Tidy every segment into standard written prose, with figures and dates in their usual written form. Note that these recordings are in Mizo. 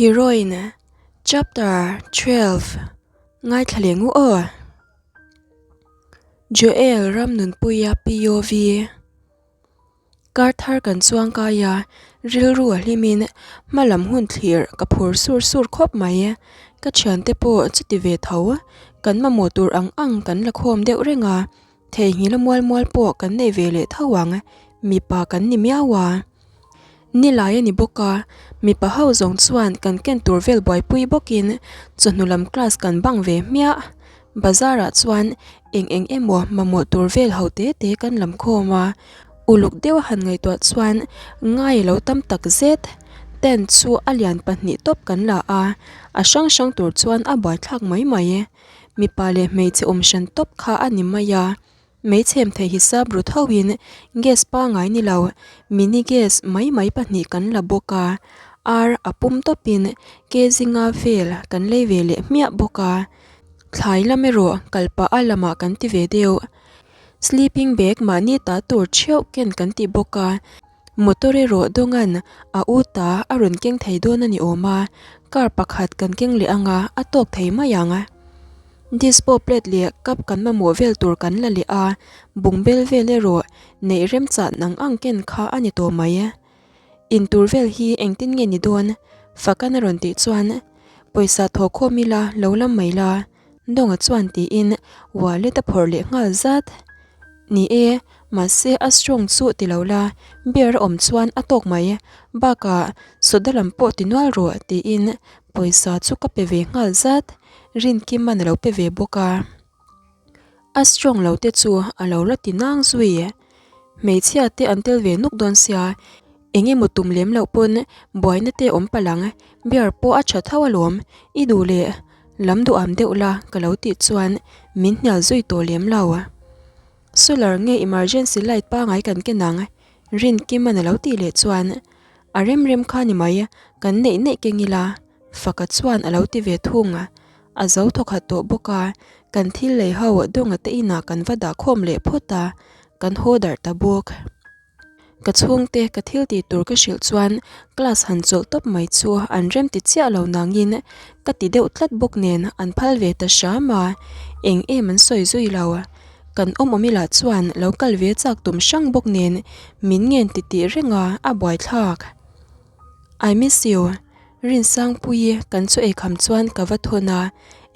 Heroine Chapter 12 Ngaithla leh ngu aw. Joel Ramnunpuia POV Kar thar kan chuang kai a, rilru a hlimin hma lam hun thlir ka phur sur sur khawp mai. Ka thiante pawh chuti ve tho, kan mamawh tur ang ang kan la khawm deuh reng a, Theihnghilh a mual mual pawh kan nei ve leh tho ang, mipa kan ni miau a. Nilai a ni bawk a, mipa ho zawng chuan kan ken tur vel buaipui bawkin chawhnu lam class kan bang ve hmiah. Bazar ah chuan eng eng emaw mamawh tur vel ho te te kan lam khawm a, uluk deuh a han ngaihtuah chuan ngai a lo tam tak zet. Tent chu a lian pahnih tawp kan la a, a hrang hrang tur chuan a buaithlak mai mai. Mipa leh hmeichhe awm hran tawp kha a ni mai a, hmeichhem theih hisap ru thoin gas pangai ni lo mini gas mai mai pahnih kan la bawk a, ar a pum tawpin kg nga vel kan lei ve leh hmiah bawk a, thlai lam erawh kal pah a lamah kan ti ve deuh. Sleeping bag mahni ta tur theuh ken kan ti bawk a. Motor erawh dawngan a u ta a rawn keng thei dawn a ni awm a, car pakhat kan keng leh ang a, a tawk thei mai ang. Dispo plate leh cup kan mamawh vel tur kan la leh a, bungbel vel erawh neih remchah nang ang ken kha a ni tawh mai. In tur vel hi engtin nge ni dawn? Fakan a rawn tih chuan, Pawisa thawhkhawm ila lo lam mai la, Dawnga chuan tiin wallet a phawrh leh nghal zat. Ni e, mahse a strong chu ti lo la, beer a awm chuan a tawk mai. Bakah soda lam pawh ti nual rawh tiin pawisa chu ka pe ve nghal zat. Rinkima'n a lo pe ve bawk a. A strong lo te chu a lo la ti nang zui. Hmeichhia te an tel ve nuk dawn sia, eng emaw tum lem loh pawn buaina te awm palh ang, beer pawh a tha tho alawm, i duh leh lam duham deuh la ka lo tih chuan min hnial zui tawh lem lo. Solar nge emergency light pangai kan ken ang? Rinkima'n a lo tih leh chuan a rem rem kha ni mai, kan neih neih keng ila Faka chuan a lo ti ve thung. A zo thawkhat tawh bawk a, kan thil lei ho Dawnga te inah kan va dah khawm leh phawt a, kan haw darh ta bawk. Ka chhungte ka thil tih tur ka hrilh chuan class han chawlh tawp mai chu an rem ti chiah lo nangin ka ti deuh tlat bawk nen an phal ve ta hram a, eng em an sawi zui lo. Kan awm awm ila chuan lo kal ve chak tum hrang bawk nen min ngen ti tih reng a, a buaithlak. I miss you, Rinsangpuii kan chu eikham chuan ka va thawn a,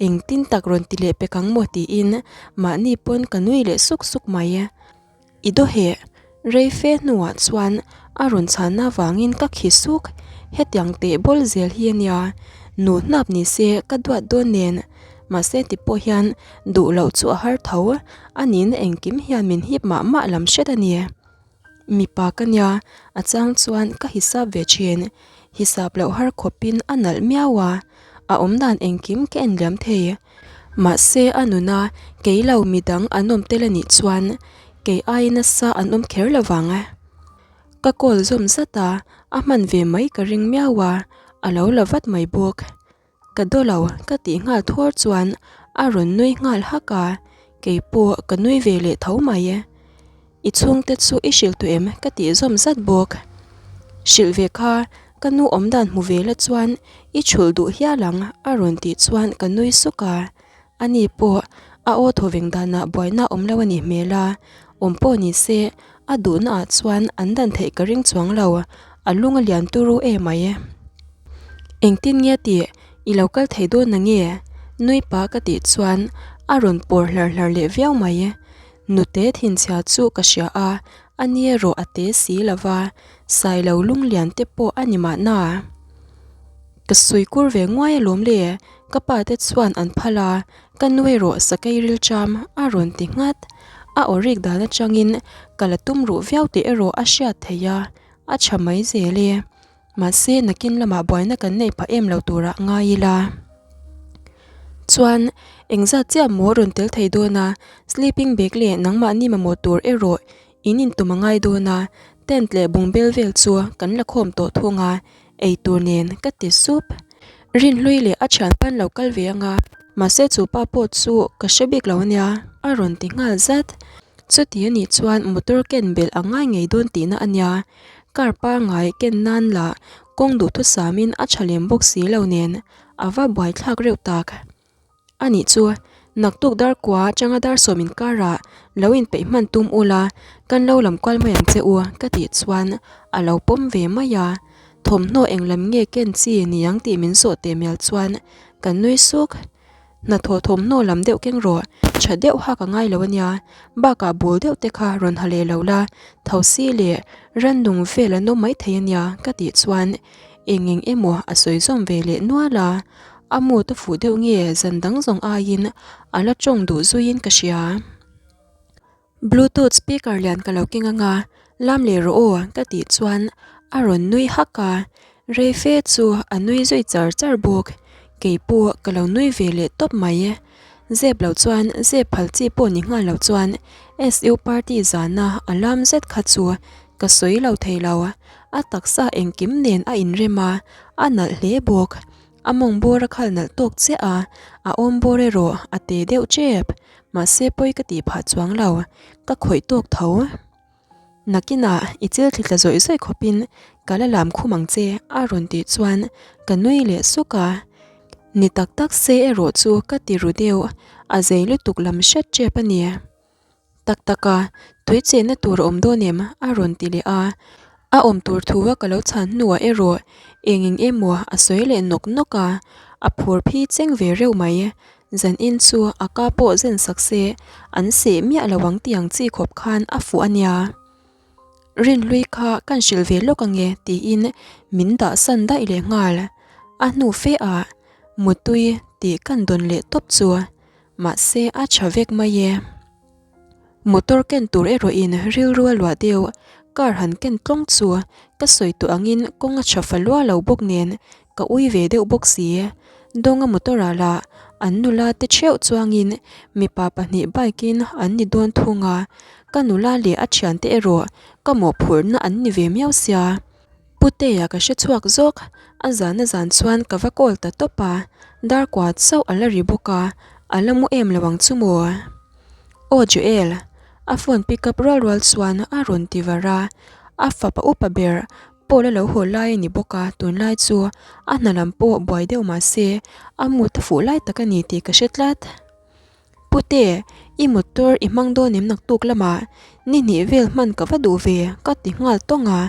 engtin tak rawn ti leh pek ang maw tiin mahni pawn ka nui leh suk suk mai. I dawheh, rei fe hnuah chuan a rawn chhan avangin ka khi suk, hetiang teh bawl zel hi a nia, nu hnap ni se ka duat dawn nen, mahse ti pawh hian duh loh chu a har tho, a nihna engkim hian min hip mah mah lam hret a ni. Mipa ka nia, a chang chuan ka hisap ve thin. Hisap loh har khawpin a nalh miau a, a awmdan engkim ka en liam thei. Mahse a nuna kei lo midang an awm tel a nih chuan kei ai nasa an awm kher lo vang. Ka call zawm zat a, a hman ve mai ka ring miau a, a lo la vat mai bawk. Ka daw lo ka tih nghal thuar chuan a rawn nui nghal hak a, kei pawh ka nui ve leh tho mai. I chhungte chu i hrilh tawh em? ka tih zawm zat bawk. Hrilh ve kha ka nu awm dan hmu ve la chuan i chhulh duh hial ang a rawn tih chuan ka nui suk a, ani pawh a aw thawveng danah buaina awm lo a nih hmel a, awm pawh ni se a duhna ah chuan an dan theih ka ring chuang lo, a lung a lian turu em mai. Engtin nge tih i lo kal thei dawn na nge? Nui pa ka tih chuan a rawn pawr hlar hlar leh viau mai. Nute thinchhia chu ka hria a, a ni erawh a te si lo va, Sailo lunglian te pawh a ni mahna. Ka sawi kur ve nguai alawm le, ka pa te chuan an phal a, ka nu erawh sakei rilṭam a rawn ti nghat. A aw rik dan atangin ka la tum ruh viau tih erawh a hriat theih a, a tha mai zel e. Mahse nakin lamah buaina kan neih phah em lo turah ngai ila. Chuan engzat chiah maw rawn tel thei dawn a, sleeping bag leh nangmahni mamawh tur erawh in intum a ngai dawn a, tent leh bungbel vel chu kan la khawm tawh thung a, ei tur nen ka ti sup. Rinhlui leh a thian pan lo kal ve anga, mahse chu pa pawh chu ka hre bik lo ania a rawn ti nghal zat. Chuti anih chuan motor ken belh a ngai ngei dawn tihna ania. Car pangai ken nan lah Kawng duhthusamin a tha lem bawk si lo nen a va buaithlak reuh tak. A nih chu, naktuk dar kua atanga dar sawm inkarah lo inpeih hman tum ula, kan lo lam kual mai ang che u ka tih chuan a lo pawm ve mai a. Thawmhnaw eng lam nge ken chi niang tih min zawh teh mial chuan kan nui suk. Hnathawh thawmhnaw lam deuh keng rawh, tha deuh ha ka ngai lo a nia, bakah bul deuh te kha rawn ha leh lo la, thosi leh rannung vel an awm maithei a nia ka tih chuan eng eng emaw a sawi zawm ve leh nual a, a mood a fuh deuh nge zan dang zawng aiin a la tawng duh zuiin ka hria. Bluetooth speaker lian ka lo keng anga lam leh rawh aw ka tih chuan a rawn nui hak a, rei fe chu a nui zui char char bawk, kei pawh ka lo nui ve leh tawp mai. Zep lo chuan zep phal chi pawh ni nghal lo chuan SU party zana a lam zet kha chu ka sawi lo thei lo, a taksa engkim nen a inrem a, a nalh hle bawk. A mawng bawr a khal nalh tawk chiah a, a awm bawr erawh a te deuh tep. Mahse pawi ka tih phah chuang lo, ka khawih tawk tho. Nakinah i chil thli tla zawih zawih khawpin ka la lam khum ang che a rawn tih chuan ka nui leh suk a. Ni tak tak se erawh chu ka ti ru deuh, a zei lutuk lam hret tep a ni. Tak tak a, tui chenna tur a awm dawn em? a rawn ti leh a. A awm tur thu a ka lo chhan hnuah erawh eng eng emaw a sawi leh nawk nawk a, a phur phi cheng ve reuh mai. Zan in chu a ka pawh zen sak se, an seh miah lo ang tih ang chi khawp khan a fuh a nia. Rinhlui kha kan hrilh ve lawk ange tiin min dah san daih leh nghal. A hnu fe ah Mutui tih kan dawn leh tawp chu. Mahse a tha vek mai e. Motor ken tur erawhin rilru a luah deuh, car han ken tlawng chu ka sawi tawh angin kawng a tha fa lua lo bawk nen ka ui ve deuh bawk si. Dawnga motor ah lah an nula te theuh chuangin mipa pahnih bike in an ni dawn thung a, ka nula leh a thiante erawh ka mawhphurhna an ni ve miau sia. Putea ka hre chhuak zawk, a zan a zan chuan ka va call ta tawp a, dar kua chauh a la ri bawk a, a la mu em lo ang chu maw? Aw Joel, a phone pick up rual rual chuan a rawn ti var a, a fapa upa ber Paul a lo haw lai a ni bawk a, tunlai chu a hna lam pawh buai deuh mah se a mood a fuh lai tak a ni tih ka hre tlat. Pute, i motor i hmang dawn em naktuk lamah ni hnih vel hman ka va duh ve ka ti nghal tawng a,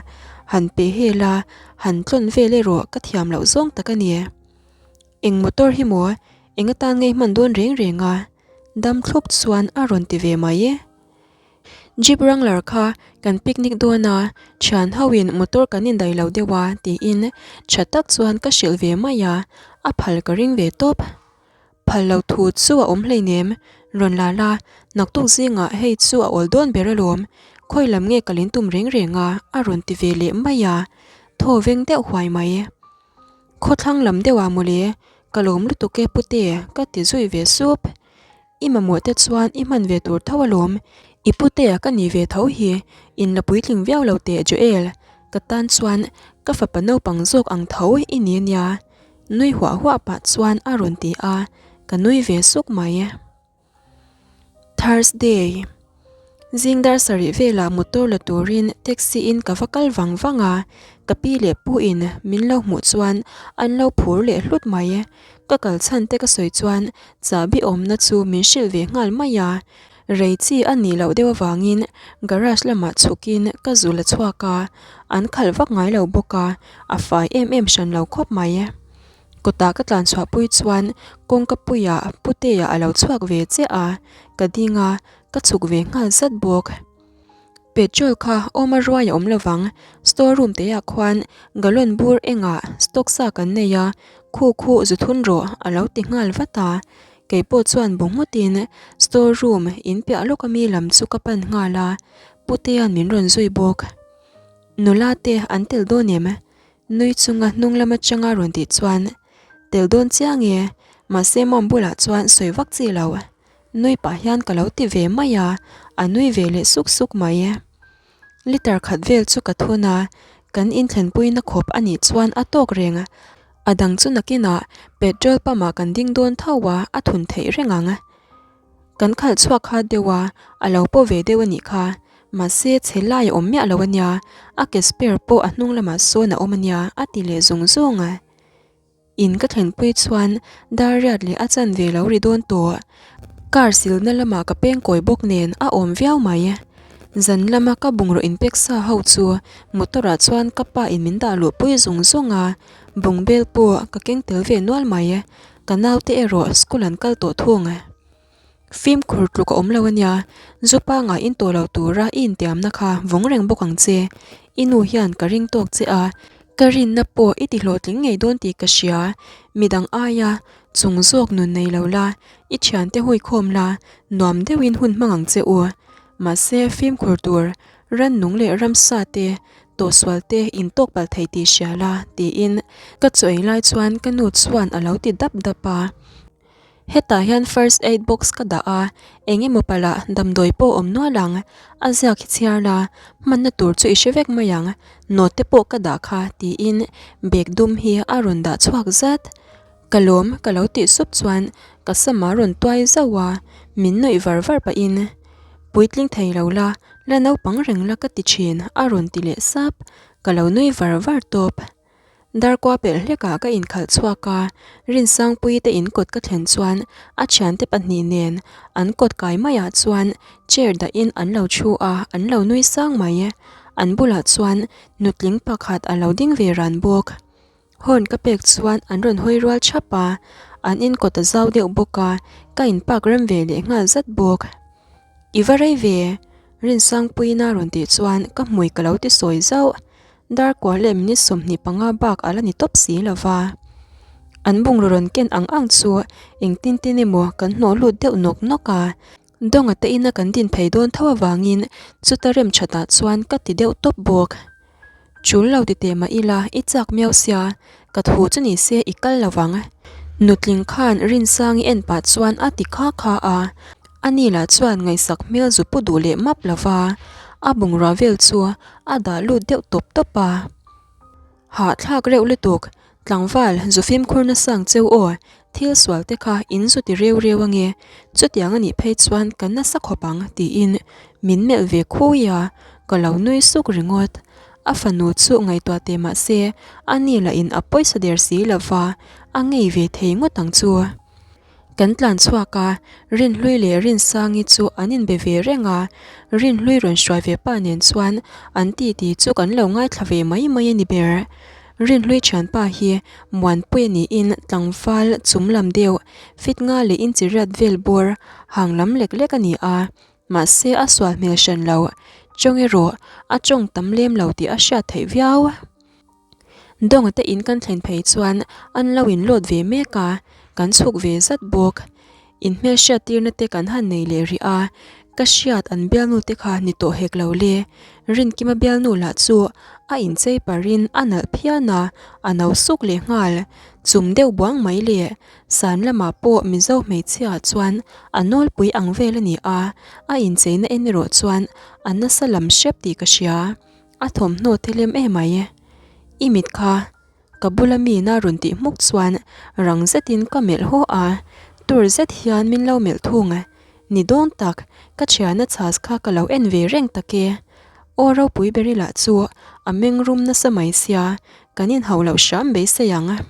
han pe hel a, han tlawn vel erawh ka thiam loh zawng tak a ni. Eng motor hi maw, eng atan ngei hman dawn reng reng a? Dam thlup chuan a rawn ti ve mai. Jeep Wrangler kha kan picnic dawn a, thian ho in motor kan indai lo deuh a tiin tha tak chuan ka hrilh ve mai a, a phal ka ring ve tawp. Phal lo thu chu a awm hleinem, rawn la la, naktuk zingah hei chu a awl dawn ber alawm, khawi lam nge ka lin tum reng reng a, a rawn ti ve leh mai a, thaw veng deuh huai mai. Khawthlang lam deuhah mawle, ka lawm lutuk e pute ka ti zui ve sup. I mamawh te chuan i hman ve tur tho alawm, i putea ka nih ve tho hi, in la puitling viau lo teh Joel, ka tan chuan ka fapa naupang zawk ang tho i ni ania. Nui huah huah pah chuan a rawn ti a, ka nui ve suk mai. Thursday zing dar sarih velah motor la turin taxi in ka va kal vang vang a, ka pi leh pu in min lo hmuh chuan an lo phur leh hlut mai. Ka kal chhan te ka sawi chuan chahbi awmna chu min hrilh ve nghal mai a, rei chi a nih loh deuh avangin garage lamah chhukin ka zu la chhuak a, an khalh vak ngai lo bawk a, a fai em em hran lo khawp mai. Kawtah ka tlan chhuah pui chuan kawngka puiah Putea a lo chhuak ve chiah a, ka ding a, ka chhuk ve nghal zat bawk. Petrol kha awma ruai a awm lovang, store room te ah khuan gallon bur engah stock sa kan nei a, khu khu zu thun rawh a lo ti nghal vat a, Kei pawh chuan bu ngawtin store room in piah lawk ami lam chu ka pan nghal a, Putea'n min rawn zui bawk. Nula te an tel dawn em? Nui chunga hnung lam atanga rawn tih chuan tel dawn chiang e, mahse mom bulah chuan sawi vak chi lo. Nui pah hian ka lo ti ve mai a, a nui ve leh suk suk mai. Liter khat vel chu ka thun a, kan inthlenpuina khawp a nih chuan a tawk reng. A dang chu nakinah petrol pump ah kan ding dawn tho a, a thun theih reng ang. Kan khalh chhuak kha deuh a, a lo paw ve deuh a nih kha. Mahse, chhe lai a awm miah lo a nia, a ke spare pawh a hnung lamah sawn a awm a nia, a ti leh zung zung a. In ka thlenpui chuan dar riat leh a chanve lo ri dawn tawh. Car silna lamah ka peng kawi bawk nen a awm viau mai. Zan lama ka bungraw inpek sa ho chu motor ah chuan ka pa in min dah luh pui zung zung a, bungbel pawh ka keng tel ve nual mai. Ka naute erawh school an kal tawh thung. Fimkhur tluk a awm lo a nia, zu pangai in tawh lo tura i intiamna kha vawng reng bawk ang che. I nu hian ka ring tawk che a, ka rinna pawh i ti hlawhtling ngei dawn tih ka hria. Midang aia chung zawk nun nei lo la, i thiante hui khawm la, nuam deuhin hun hmang ang che u. Mahse fimkhur tur rannung leh ramsa te, tawhsual te in tawk palh thei tih hria la, tiin ka chaw ei lai chuan ka nu chuan a lo ti dap dap a. Hetah hian first aid box ka dah a, eng emaw palh ah damdawi pawh awm nual ang, a ziak hi chhiar la, hmanna tur chu i hre vek mai ang, note te pawh ka dah kha tiin bag dum hi a rawn dah chhuak zat. Ka lawm ka lo tih sup chuan ka sama rawn tuai zauh a, min nuih var var pahin puitling thei lo la, la naupang reng la ka ti thin a rawn ti leh sap, ka lo nui var var tawp. Darkua pelh hlekah ka inkhalh chhuak a, Rinsangpuii te in kawt ka thlen chuan a thiante pahnih nen an kawt kai maiah chuan chair dahin an lo thu a, an lo nui sang mai. An bulah chuan nutling pakhat a lo ding ve ran bawk. Horn ka pek chuan an rawn hawi rual thap a, an in kawt a zau deuh bawk a, ka in park rem ve leh nghal zat bawk. I va rei ve? Rinsangpuiin a rawn tih chuan ka hmui ka lo ti sawi zauh. Darkua leh minute 25 bak a la ni tawp si lo va. An bungraw rawn ken ang ang chu engtin tin emaw kan hnawh lut deuh nawk nawk a. Dawnga te ina kan din phei dawn tho avangin chuta rem thatah chuan ka ti deuh tawp bawk. Chul lo ti teh mah ila i chak miau sia, ka thu chu ni se i kal lo vang. Nutling khan Rinsangi en pah chuan a ti kha kha a. A ni lah chuan ngaihsak hmel zu pu duh leh map lo va, a bungrua vel chu a dah lut deuh tawp tawp a. Hahthlak reuh lutuk, tlangval zu fimkhur nasa ang cheu aw, thil sual te kha in zu ti reu reu ange, chutiang a nih phei chuan ka nasa khawp ang tiin min melh ve khui a, ka lo nui suk ringawt. A fanu chu ngaihtuah teh mah se, a ni lah in a pawisa der si lo va, a ngei ve thei ngawt ang chu. Kan tlan chhuak a, Rinhlui leh Rinsangi chu an inbe ve reng a, Rinhlui rawn hruai ve pa nen chuan an titi chu kan lo ngaithla ve mai mai a ni ber. Rinhlui thianpa hi Muanpuia niin tlangval chum lam deuh, fit nga leh inchi riat vel bawr hang lam lek lek a ni a, mahse a sual hmel hran lo, tawng erawh a tawng tam lem lo tih a hriat theih viau. Dawnga te in kan thlen phei chuan an lo in load ve mek a, kan chhuk ve zat bawk. In hmelhriat tirna te kan han nei leh rih a, ka hriat an bialnu te kha ni tawh hek lo le. Rinkima bialnu lah chu a inchei parin a nalh phian a, a no suk leh nghal. Chum deuh buang mai le, san lamah pawh Mizo hmeichhia chuan a nawlpui ang vel a ni a, a incheina en erawh chuan a nasa lam hrep tih ka hria. A thawmhnaw te lem emai. I mit kha ka bula mi na rawn tih hmuk chuan rang zetin ka melh haw a, tur zet hian min lo melh thung. Ni dawn tak, ka thiana chhas kha ka lo en ve reng tak e. Aw ropui beri lah chu a meng rum nasa mai sia, kan inhauh loh hram beisei ang.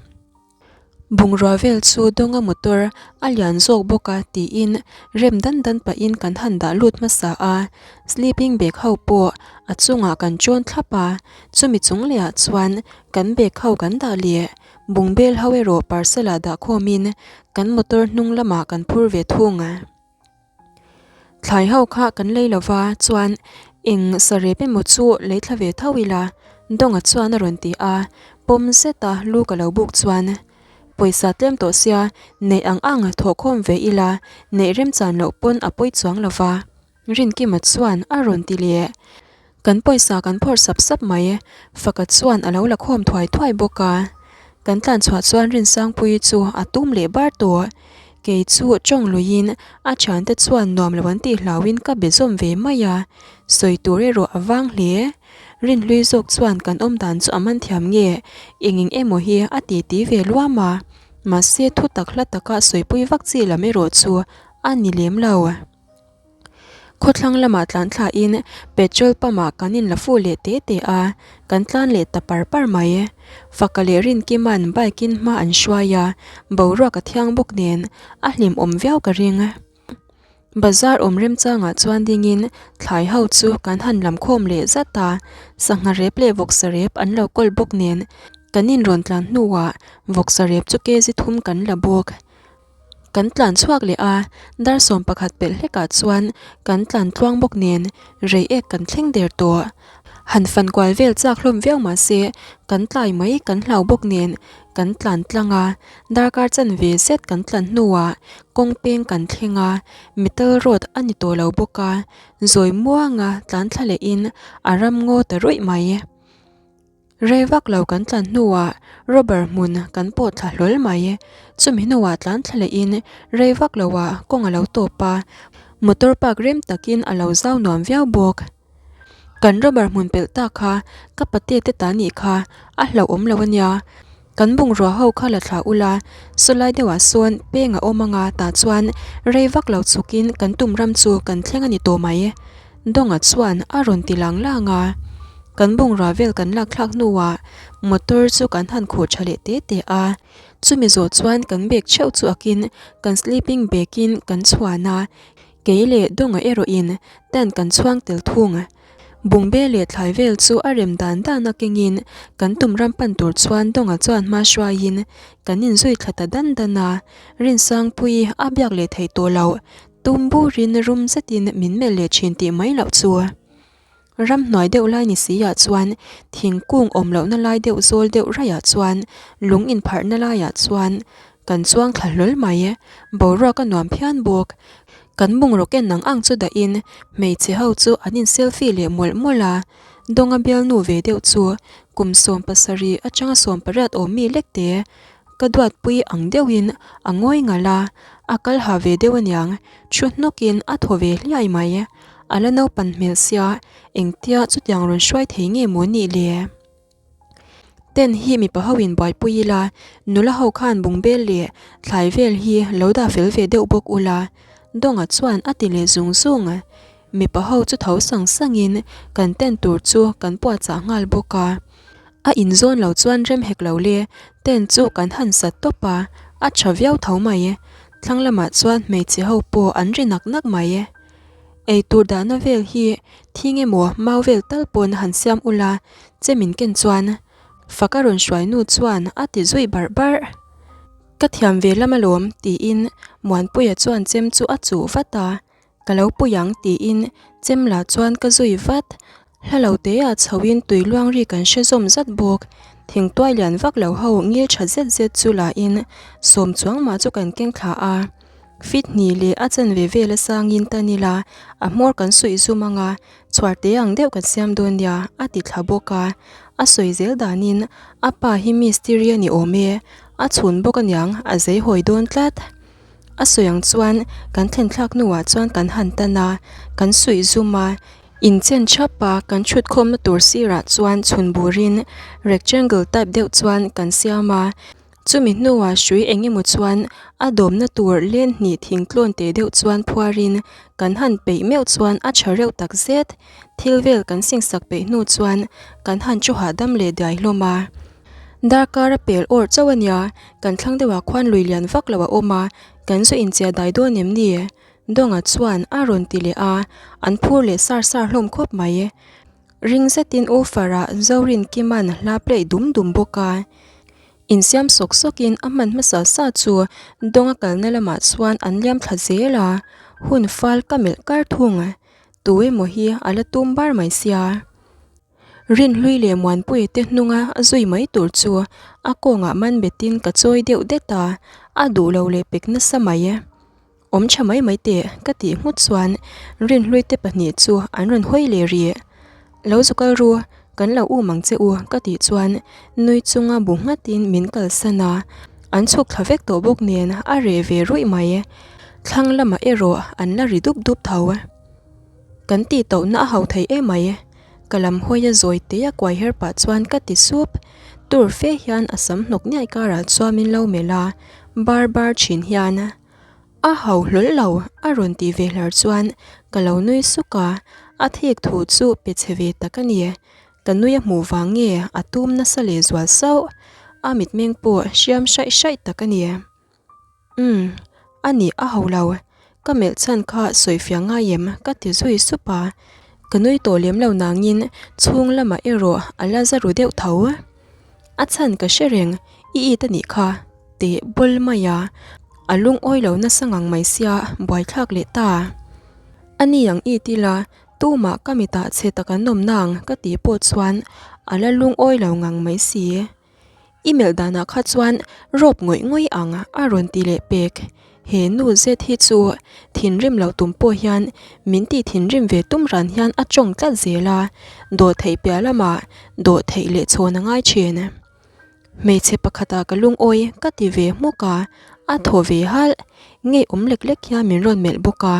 Bungrua vel chu dawnga motor a lian zawk bawk a tiin rem dan dan pahin kan han dah lut hmasa a, sleeping bag ho pawh a chungah kan chawn thlap a, chumi chung lehah chuan kan bag ho kan dah leh bungbel ho erawh parcel ah dah khawmin kan motor hnung lamah kan phur ve thung. Thlai ho kha kan lei lova chuan eng sarep emaw chu lei thla ve tho ila Dawnga chuan a rawn ti a, pawm zeta lu ka lo buk chuan pawisa tlem tawh sia neih ang ang thawhkhawm ve ila neih remchan loh pawn a pawi chuang lova Rinkima chuan a rawn ti leh. Kan pawisa kan phawrh sap sap mai, Faka chuan a lo la khawm thuai thuai bawk a. Kan tlan chhuah chuan Rinsangpuii chu a tum leh bar tawh. Kei chu tawng luiin a thiante chuan nuam lo an tih hlauhin ka be zawm ve mai a, sawi tur erawh a vang hle. Rinhlui zawk chuan kan awm dan chu a man thiam nge, eng eng emaw hi a ti ti ve luam a, mahse thu tak hla taka sawipui vak chi lam erawh chu a ni lem lo. Khawthlang lamah tlan thlain petrol pump ah kan inla fuh leh te te a, kan tlan leh ta par par mai. Faka leh Rinkima'n bike in hma an hruai a, boruak a thiang bawk nen a hlimawm viau ka ring. Bazar awm remchangah chuan dingin thlai ho chu kan han lam khawm leh zat a, sangha rep leh vawksa rep an lo kawl bawk nen kan inrawn tlan hnuah vawksa rep chu kg thum kan la bawk. Kan tlan chhuak leh a, dar 11 pelh hlekah chuan kan tlan tluang bawk nen rei ek kan thleng der tawh. Han fan kual vel chak hlawm viau mah se kan tlai mai kan hlau bawk nen kan tlan tlang a, darkar chanve zet kan tlan hnuah kawng peng kan thleng a, metal road a ni tawh lo bawk a, zawi muanga tlan thla lehin a ram ngaw ta ruih mai. Rei vak lo kan tlan hnuah rubber hmun kan pawh thla hlawl mai. Chumi hnuah tlan thla lehin rei vak loah kawng a lo tawp a, motor park rem takin a lo zau nuam viau bawk. Kan rubber hmun pelh tak kha ka pate te ta nih kha a hlauhawm lo a nia. Kan bungrua ho kha la thlah ula, sawlai deuhah sawn peng a awm anga tah chuan rei vak lo chhukin kan tum ram chu kan thleng a ni tawh mai. Dawnga chuan a rawn ti lang lang a. Kan bungrua vel kan lak thlak hnuah motor chu kan han khuh tha leh te te a. Chumi zawh chuan kan bag theuh chu akin kan sleeping bag in kan chhuan a. Kei leh Dawnga erawhin tent kan chhuang tel thung. Bungbel leh thlai vel chu a rem dan dan a kengin kan tum ram pan tur chuan Dawnga chuan hma hruaiin kan inzui thla ta dan dan a. Rinsangpuii a biak leh theih tawh loh tum burin rum zetin min melh leh thin tih mai loh chu. Ramhnuai deuh lai ni si ah chuan thingkung awm lohna lai deuh zawl deuh raiah chuan lung inpharhna laiah chuan kan chuang thla hlawl mai. Boruak a nuam phian bawk. Kan bungraw ken ang ang chu dahin hmeichhe ho chu an in selfie leh mawlh mawlh a. Dawnga bialnu ve deuh chu kum 17 atanga 18 awm mi lek te ka duatpui ang deuhin a ngawi ngalh a, a kal ha ve deuh aniang thu hnawkin a thaw ve hliai mai. A la naupan hmel sia, engtia chutiang rawn hruai thei nge maw nih le? Tent hi mipa ho in buaipui ila, nula ho khan bungbel leh thlai vel hi lo dah fel ve deuh bawk ula, Dawnga chuan a ti leh zung zung. Mipa ho chu tho sang sangin kan tent tur chu kan puahchah nghal bawk a. A inzawn lo chuan rem hek lo le, tent chu kan han sat tawp a, a tha viau tho mai. Thlang lamah chuan hmeichhe ho pawh an ri nak nak mai. Eitur dahna vel hi thing emaw mau vel tal pawn han siam ula che min ken chuan fak a rawn hruai nu chuan a ti zui barh barh. Ka thiam ve lam alawm tiin Muanpuia chuan chem chu a chuh vat a, ka lo pui ang tiin chem lah chuan ka zui vat. Hla lo te ah chho in tui luang ri kan hre zawm zat bawk. Thingtuai lian vak lo ho ngil tha zet zet chu la in sawm chuang mah chu kan keng thla a. Fit hnih leh a chanve vel a sang in tan ila a hmawr kan suih zum anga chhuar te ang deuh kan siam dawn nia a ti thla bawk a. A sawi zel dan in a pa hi mistiri a ni awm e, a chhun bawk aniang a zei hawi dawn tlat. A sawi ang chuan kan thlen thlak hnuah chuan kan han tan a, kan suih zum a. Inchen thap a kan thut khawmna tur sirah chuan chhun burin rectangle type deuh chuan kan siam a, chumi hnuah hrui eng emaw chuan a dawmna tur len hnih thing tlawn teh deuh chuan phuarin kan han peih meuh chuan a tha reuh tak zet. Thil vel kan singsak peih hnu chuan kan han chu hahdam leh diai hlawm a. Darkar a pel awrh chauh a nia, kan thlang deuhah khuan lui lian vak lo a awm a, kan zu inchiah dai dawn em ni? Dawnga chuan a rawn ti leh a, an phur leh sar sar hlawm khawp mai. Ring zetin U Farah Zorinkima'n hla play dum dum bawk a. Insiam sawk sawkin a hman hmasa sa chu Dawnga kalna lamah chuan an liam thla zel a, hun fal ka melh kar thung. Tu emaw hi a la tum bar mai sia. Rinhlui leh Muanpuii te hnunga a zui mai tur chu a kawngah man betin ka chawi deuh det a, a duh lo leh pek nasa mai. Awm tha mai mai teh ka tih nghut chuan Rinhlui te pahnih chu an rawn hawi leh rih. Lo zu kal ru, kan lo um ang che u ka tih chuan nui chunga bu nghatin min kalsan a, an chhuk thla vek tawh bawk nen a reh ve ruih mai. Thlang lamah erawh an la ri dup dup tho. Kan tih tauhna a hau thei emai. Ka lam hawi a zawi te a kuai her pah chuan ka ti sup. Tur fe hian a sam hnawk niaih karah chuan min lo melh a, bar bar thin hian. A ho hlawl lo a rawn tih ve hlar chuan ka lo nui suk a, a thik thu chu pe chhe ve tak a ni. Ka nui a hmuh vang nge a tum nasa leh zual sauh, a mitmeng pawh hriam hraih hraih tak a ni. Umm, a nih a ho lo, ka melh chhan kha sawifiah ngai em ka ti zui sup a, ka nui tawh lem lo nangin chhung lamah erawh a la za ru deuh tho. A chhan ka hre reng, i it a nih kha teh bawl mai a, a lungawi lo nasa ngang mai sia buaithlak leh ta. A ni ang it ila tumah ka mitah chhe tak an awm nang ka tih pawh chuan a la lungawi lo ngang mai si. I melh danah kha chuan rawp ngawih ngawih ang a rawn ti leh pek. He nu zet hi chu thinrim loh tum pawh hian min tih thinrim ve tum ran hian a tawng tlat zel a, dawh theih piah lamah dawh theih leh chhawn a ngai thin. Hmeichhe pakhatah ka lungawi ka ti ve hmuk a, a thaw ve halh. Ngeiawm lek lek hian min rawn melh bawk a.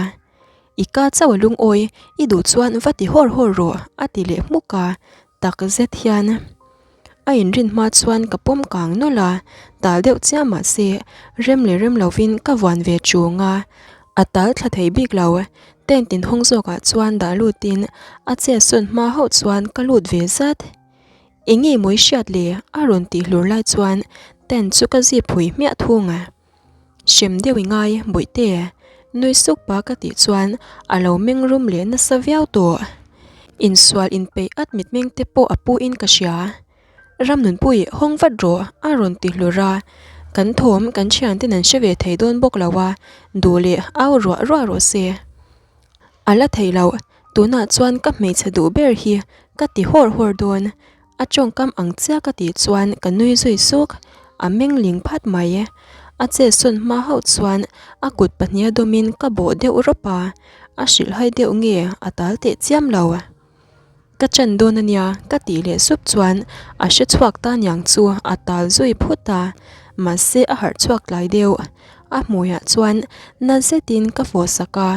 I ka chauh a lungawi, i duh chuan va ti hawr hawr rawh a ti leh hmuk a, tak zet hian. A inrin hma chuan ka pawm kang nawlh a, tal deuh chiah mah se rem leh rem lovin ka vuan ve chung a, a tal thla thei bik lo. Tent inhawng zawkah chuan dah lutin a chet sawn hma hauh chuan ka lut ve zat. Eng nge mawi hriat le? a rawn tih hlur lai chuan tent chu ka zip phui hmiah thung a. Hrem deuh i ngai, Bawihte, nui suk pa ka tih chuan a lo meng rum leh nasa viau tawh. Insual inpeih at mitmeng te pawh a pu in ka hria. Ramnunpui, hawng vat rawh, a rawn ti hlur a. Kan thawm kan thianten an hre ve thei dawn bawk lo a, duh leh au ruah ruah rawh se. A la thei loh, tunah chuan ka hmeichhe duh ber hi ka ti hawr hawr dawn. A tawngkam ang chiah ka tih chuan ka nui zui suk, a meng ling phat mai. A che sawn hma hauh chuan a kut pahniha dawmin ka bawh deuh rawp a, a hrilhhai deuh nge a tal teh chiam lo. Ka chan dawn a nia ka tih leh sup chuan a hre chhuak ta niang chu a tal zui phut a, mahse a harh chhuak tlai deuh. A hmuiah chuan na zetin ka fawh sak a,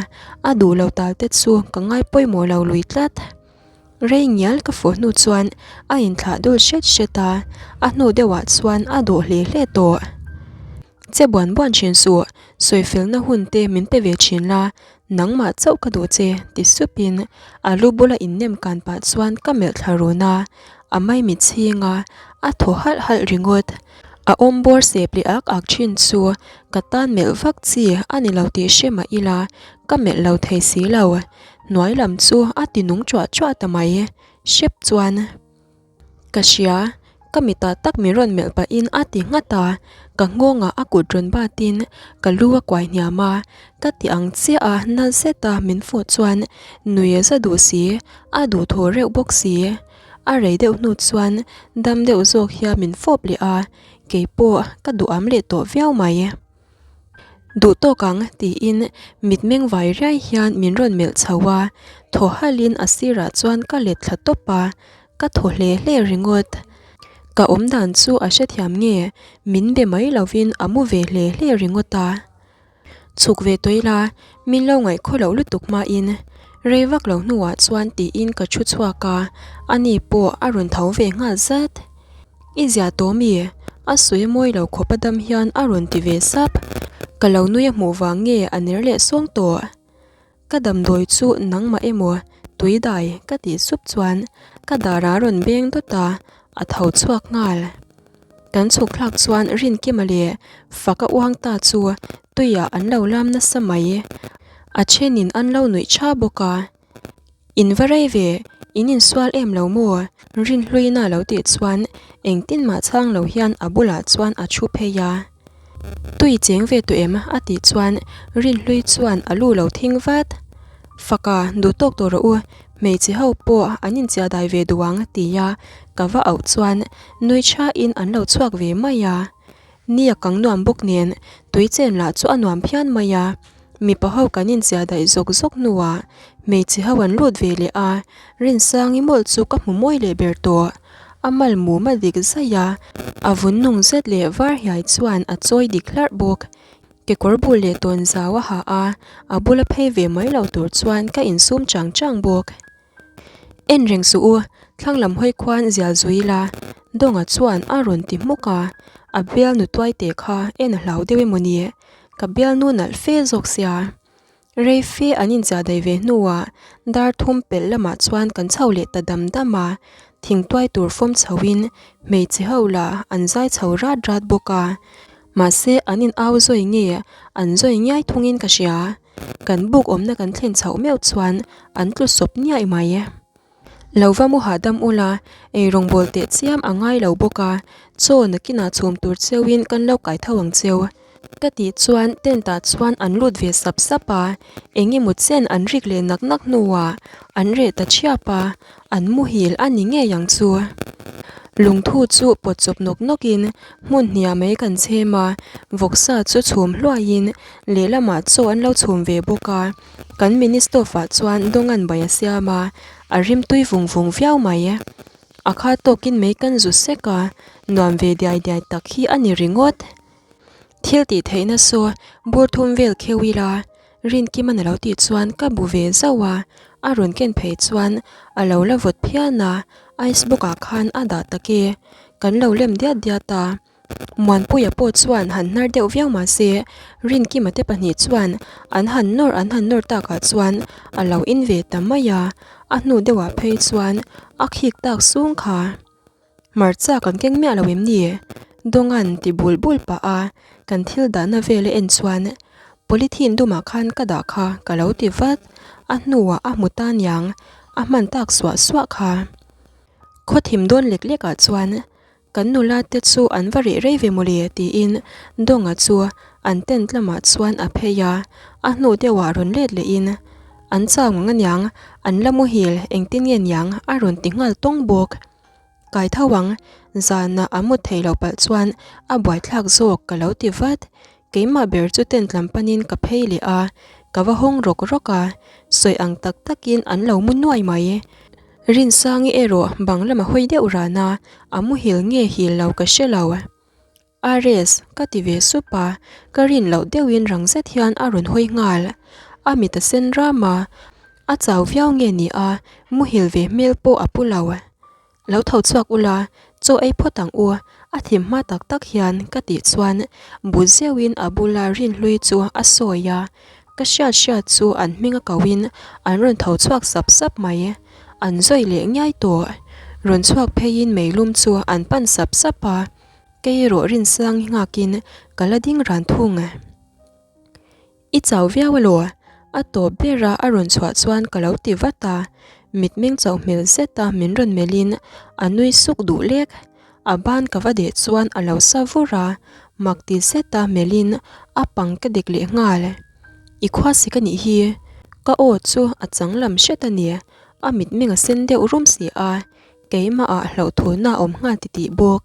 a duh lo tal te chu ka ngai pawimawh lo lui tlat. Rei ngial ka fawh hnu chuan a inthlah dul hret hret a, a hnu deuhah chuan a dawh hle hle tawh. Che buan buan thin suh, sawifelna hun te min pe ve thin la, nangmah chauh ka duh che ti supin a lu bula innem kan pah chuan ka melh thla run a, a maimit chhing a, a thaw halh halh ringawt. A awm bawr sep leh ak ak thin chu ka tan melh vak chi a ni lo tih hre mah ila ka melh lo thei si lo. Hnuai lam chu a ti nung chuah chuah ta mai. Hrep chuan, Ka hria, ka mitah tak min rawn melh pahin a ti nghat a, ka nghawngah a kut rawn batin ka lu a kuai hniam a, ka ti ang chiah a na zeta min fawh chuan nui a za duh si, a duhthaw reuh bawk si. A rei deuh hnu chuan dam deuh zawk hian min fawp leh a, keipawh ka duham leh tawh viau mai. Duh tawk ang tiin mitmeng vai riai hian min rawn melh chho a, thaw halhin a sirah chuan ka let thla tawp a, ka thaw hle hle ringawt. Ka awm dan chu a hrethiam nge min be mai lovin a mu ve hle hle ringawt a. Chhuk ve tawh ila min lo ngaihkhaw loh lutuk hmain rei vak lo hnuah chuan tiin ka thu chhuak a, ani pawh a rawn tho ve nghal zat. I zia tawh mi? A sawi mawi lo khawp a dam hian a rawn ti ve sap. Ka lo nui a hmuh vang nge a ner leh sawng tawh? Ka damdawi chu nangmah emaw tui dai ka tih sup chuan ka dar a rawn beng dawt a, a tho chhuak nghal. Kan chhuk thlak chuan Rinkima leh Faka uang ta chu tuiah an lo lam nasa mai. A thenin an lo nuih tha bawk a. In va rei ve, in insual em lo maw? Rinhluina lo tih chuan engtin mah chhang lo hian a bulah chuan a thu phei a. Tui cheng ve tawh em? a tih chuan Rinhlui chuan a lu lo thing vat. Faka, duh tawk tawh rawh u, hmeichhe ho pawh an inchiah dai ve duh ang ti a ka va auh chuan nui thain an lo chhuak ve mai a. Ni a kang nuam bawk nen tui chen lah chu a nuam phian mai a. Mipa ho kan inchiah daih zawk zawk hnuah hmeichhe ho an lut ve leh a, Rinsangi mawlh chu ka hmu mawi leh ber tawh. A mal mum a dik zaih a, a vun nung zet leh var hiai chuan a chawi dik hlarh bawk. Kekawr bul leh tawn zau a ha a, a bula phei ve mai lo tur chuan ka insum chang chang bawk. En reng suh u, thlang lam hawi khuan zial zui la, Dawnga chuan a rawn ti hmuk a, a bialnu tuaite kha en a hlau deuh emaw ni? Ka bialnu nalh fe zawk sia. Rei fe an inchiah daih ve hnuah dar thum pelh lamah chuan kan chho leh ta dam dam a, thingtuai tur fawm chhoin hmeichhe ho lah an zai chho rat rat bawk a. Mahse an in au zawi nge an zawi ngiai thungin ka hria. Kan buk awmna kan thlen chhoh meuh chuan an tlu sawp niaih mai. Lo va mu hahdam ula, ei rawngbâwl teh chiam a ngai lo bawk a, chaw nakinah chhum tur cheuin kan lo kai tho ang cheu. Ka tih chuan tent ah chuan an lut ve sap sap a, eng emaw chen an rik leh nak nak hnuah an reh ta ṭhiap a, an muhil a ni ngei ang chu. Lungthu chu pawt chawp nawk nawkin hmun hniah mai kan chhem a, vawksa chu chhum hluaiin lehlamah chaw an lo chhum ve bawk a. Kan mini stove ah chuan dawngan bai a siam a, a rim tui vung vung viau mai. A kha tawkin mei kan zu sek a, nuam ve diai diai tak hi a ni ringawt. Thil tih theihna saw bur thum vel kheu ila, Rinkiman a lo tih chuan ka bu ve zauh a, a rawn ken phei chuan a lo la vawt phian a, ice box ah khan a dah tak e. Kan lo lem diat diat a. Muanpuia pawh chuan han hnar deuh viau mah se, Rinkima te pahnih chuan an han nawr an han nawr takah chuan a lo in ve ta mai a, a hnu deuhah phei chuan a khik tak sung kha. Hmarcha kan keng miah lo em ni? Dawnga'n ti bul bul pah a, kan thil dahna vel a en chuan polythene dumah khan ka dah kha ka lo ti vat, a hnuah a hmu ta niang, a hman tak suah suah kha. Khawthim dawn lek lekah chuan Kan nula te chu an va reh rei ve mawle tiin Dawnga chu an tent lamah chuan a phei a, a hnu deuhah rawn let lehin An chau ngang aniang, an la muhil engtin nge niang a rawn ti nghal tawng bawk. Kai tho ang, zanah a mut theih loh palh chuan a buaithlak zawk ka lo ti vat. Keimah ber chu tent lam panin ka phei leh a, ka va hawng rawk rawk a, sawi ang tak takin an lo mu nuai mai. Rinsangi erawh bang lama hawi deuh ran a, a muhil nge hil lo ka hre lo. Ares, ka ti ve sup a, ka rin loh deuhin rang zet hian a rawn hawi nghal. A mit a sen ram a, a chau viau nge ni a, muhil ve hmel pawh a pu lo. Lo tho chhuak ula, chaw ei phawt ang u, a thim hma tak tak hian ka tih chuan bu zeuhin a bula rinhlui chu a sawi a, ka hriat hriat chu an hming a kohin an rawn tho chhuak sap sap mai. An zawi leh ngiai tawh. Rawn chhuak pheiin meilum chu an pan sap sap a, kei erawh Rinsangi nghakin ka la ding ran thung. I chau viau alaw? A tawp bera a rawn chhuah chuan ka lo ti vat a, mitmeng chauh hmel zeta min rawn melhin a nui suk duh lek. A ban ka va deh chuan a lo sa vur a, mak ti zeta melhin a pang ka dek leh nghal. I khuasik a nih hi. Ka aw chu a chang lam hret a ni, a mitmeng a sen deuh rum si a, keimahah hlauhthawhna a awm nghal titih bawk.